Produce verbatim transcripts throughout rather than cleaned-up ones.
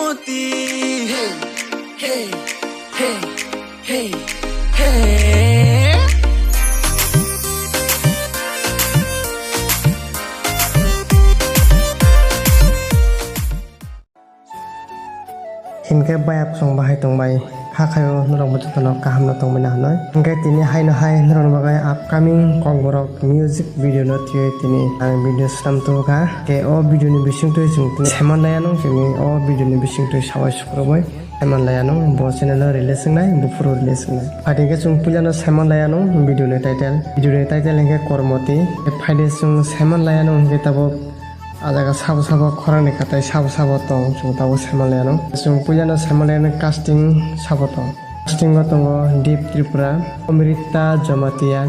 Hey, hey, hey, hey, hey. Hinkhe bayap chwng bahai tongbai, hakhaio norokbo jotono kahamno tongbaina hinwi. Hinkhe tini haino hai norokni bagwi upcoming kokborok music video no twiwi tini ang video swnam tubukha. Khe o video ni bisingtwi chwng tini saiman laianw, chini o video ni bisingtwi sabai sukrubwi saiman laianw, bo channel o release wngnai, buphuru release wngnai. Phaidi khe chwng puilano saiman laianw video ni title, video ni title hinkhe Kormoti. Khe phaidi chwng saiman laianw hinkhe tabuk ah jaga sabo sabo khorang ni katai sabo sabo tong, chwng tabuk saiman laianw. Chwng puilano saiman laianw casting sabo tong. Casting o tongo Deep Tripura, Amrita Jamatia,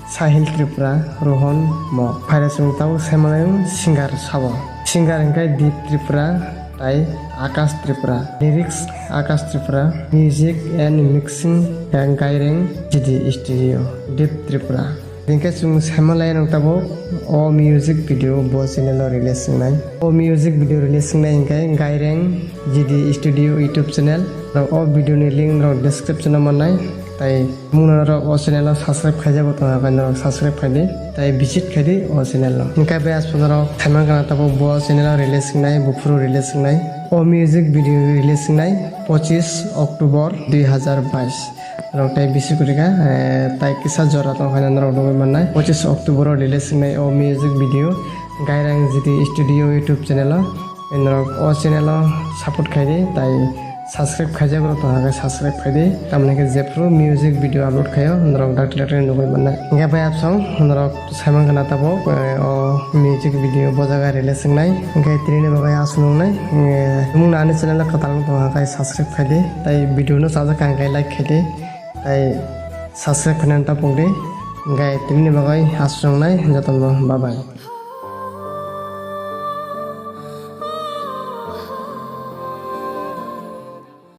Sahil Tripura, Rohan Mok. Phaida chwng tabuk saiman laianw singer sabo. Singer hinkhe Deep Tripura tai Akash Tripura. Lyrics Akash Tripura. Music and mixing Gaireng G D Studio, Deep Tripura. Hinkhe chwng saiman laianw tabuk o music video bo channel o release wngnai. O music video release wngnai hinkhe Gaireng G D Studio YouTube channel. Norok o video ni link norok description o mannai. Tai mungno norok o channel o subscribe khaijago tongkha, norok subscribe khaidi, tai visit khaidi o channel o. Hinkhe bai aswk norok saiman gana tabuk bo channel o release wngnai, buphuru release wngnai. O music video release wngnai pochis October dui hazar bais. Norok tai bisi kwrwi kha, eh, tai kisa jora tong khaina norok nugwi mannai. Pochis October o release wngnai o music video Gairang G D Studio YouTube channel o. Norok o channel o support khaidi, tai subscribe khaijakrok tong khe subscribe khaidi. Tamoni khe jephru music video upload khaio, norok dakti dakti nugwi mannai. Hinkhe bai absong norok saiman gana tabuk, eh, o music video bo jaga release wngnai. Hinkhe tini ni bagwi aswk wngnai. Eh, mungno ani channel o kwtal wng tong khe subscribe khaidi. Tai video no chajak kha hinkhe like khaidi. Tai subscribe khainani ta pungdi. Hinkhe tini ni bagwi aswk wngnai, jotono bye bye.